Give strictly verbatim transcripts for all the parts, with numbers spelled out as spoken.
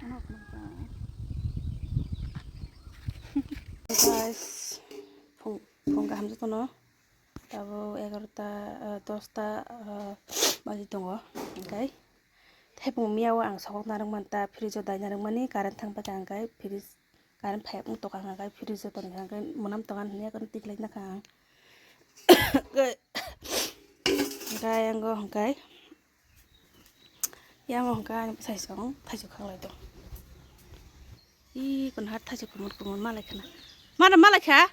Guys, phung, phung kaham jotono. Tabuk egarota, ah, dosta, ah, baji tongo. Hingkai thepung miya o ang sokok narwk manta, fridge o dai narwk mani, current thang paikha hingkai fridge, current phai wng tokha hingkai fridge o tongkha hingkai mwnam tongan hwnwi ekhono tikhlai nakha ang. Hingkai, hingkai ang o hingkai, yang o hingkai ang bwsai song thaichuk khanglai tong. Ih, kon hat thaichuk kumun kumun malai khana. Mana malai kha?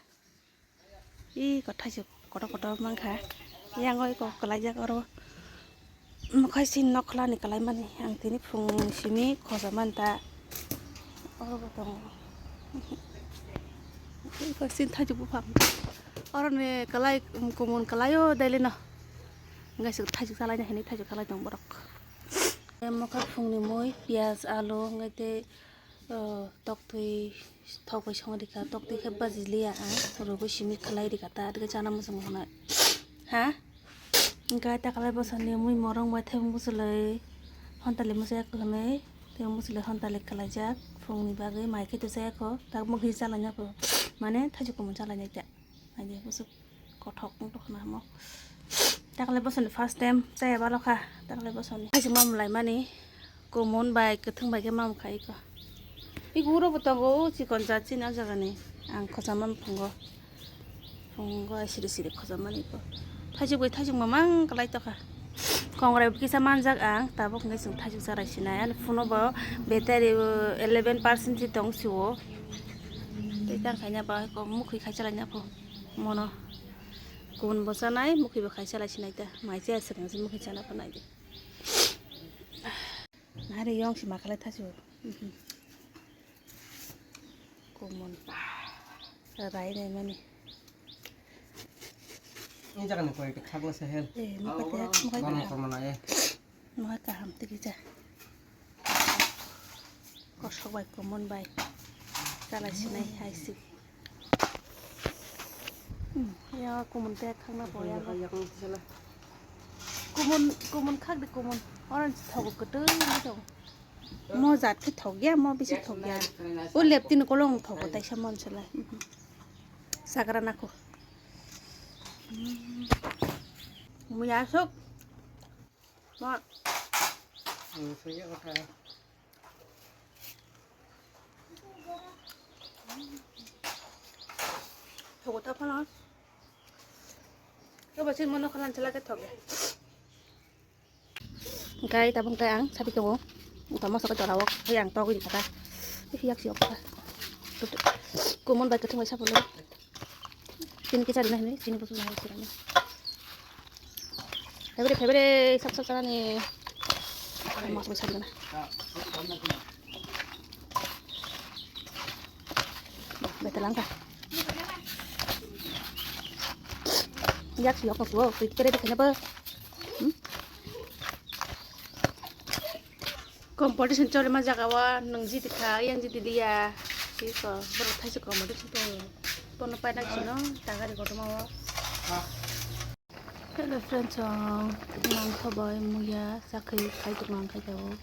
Ih, ko thaichuk kotor kotor mankha. Yang oi ko kalaijak oro. Mokhai sin nokla ni kalaimani. Ang tini phung simi khoja manta. Oro bo tongo. Ih, ko sin thaichuk buphang. Oro ni kalai kumun kalaio daily no. Ngai suk thaichuk salai na hini thaichuk kalai tong borok. Mokhai phung ni mui, piyaj, alu, ngai tei O, toktwi thok bai songwi rikha, toktwi khe baji liya ang, rwgwi simi khlai rikha ta, adikhe chana muchung hwnwi. Ha? Hwnkhe takalai bwsani mui morong bai thebung bwchwlwi hontali muchaya hwnwi, thebung bwchwlwi hontali khlaijak, phungni bagwi mai khe to chaya kho, tak mukhi chalaina pho, mane thaichuk kumun chalainai ta. Aidi bwswk kothok wng tongkha hamo. Takle bosoni first time chaya balokha. Takle bosoni. Kaisa mamung laimani kumun bai kwthwng bai khe mamung khai kho. Iko uro bo tongo, o chikon jat chini o jagani. Ang khojama phungo. Phungo ai siri siri khojamani ko. Thaichuk bai thaichuk mamang kalai tokha. Kongrai bo kisa manjak ang, tabuk hwnkhe chwng thaichuk charai sinai. Ani phone o bo battery, o, eleven percent si tong sio. Tei tang khaina ba ko mukhui khai chalaina pho. Mono kun bo chanai, mukhui bo khai chalai sinai ta. Mai chaya swkang se mukhui chana pho nai di. Nari yong si ma khalai thasu. Kumon. Rai nai mani. Ini jaga ni koi khakla sehel. Eh, mo kate, mo kate. Mano korma na eh. Mo kaham tigi ja. Kosok bai, kumon bai. Chalai sinai hai si. Hmm, ya kumon te khakna bo ya. Kumon, kumon khak de kumon. Orange thogo kwtwi ni tong. Mo jat khe thok ya, mo bisi thok ya. O leptini kolong thogo taisa mon sala. Sagra nako. Mo ya sok. Mo. Thogo ta phano. Ke basi mono khalan sala ke thoge. Hingkai tabuk hingkai ang sapi tongo. Tamo saka jora o hai ang togwi rikha ta. Yak si okha. Kumon bai kwthwng bai sapulo. Chini kisa rina hini chini busu nang sirani. Febere febere sap sap sarani. Mas bai sarina. Betelang ka. Yak si okha suo. Pit pere de kena ba. Hmm? Competition chole ma jaga wa nung jiti kha yang jiti liya. Iko borok thaisa competition to. Pono paina sino tagari kotorma o. Hello friends, ang mangkha bai muya chakri khai tuk mangkha jao.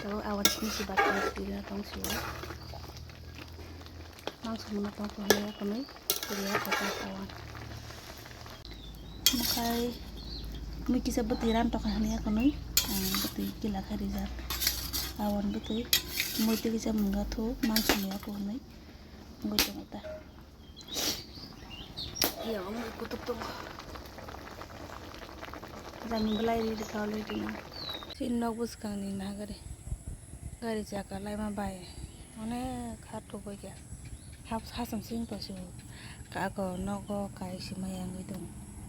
Tao awan sini si bat tila tong sio. Mangsa muna tong ko haya kami. Kuria kota awan. Mukhai mui kisa bwtwi ran tokha hwnwi ya kwnwi, ang bwtwi kila khe rijak. Awan bwtwi mui twi kisa mwnga thu mansini ya kwnwi wngwi tongo ta. Yago mui kutuk tongo. Jani belai ri rikha already no. Chini nok bwskangni nagari gari chaka laima bai onek ha thubui kha. Hap hasam sing tong si kako nogo kai si maya wngwi tong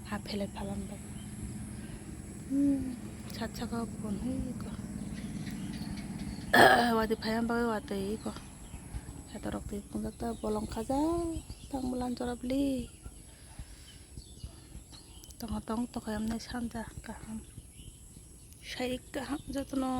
ha phelet phalam bai. Hmm, sat saka bon hui ko watwi phaiya bagwi watwi ko. Khetorok twi pungjak ta bolong khajak tang bulan jora bli. Tongo tong tokha yamnai sanja kaham. Sairik kaham jotono.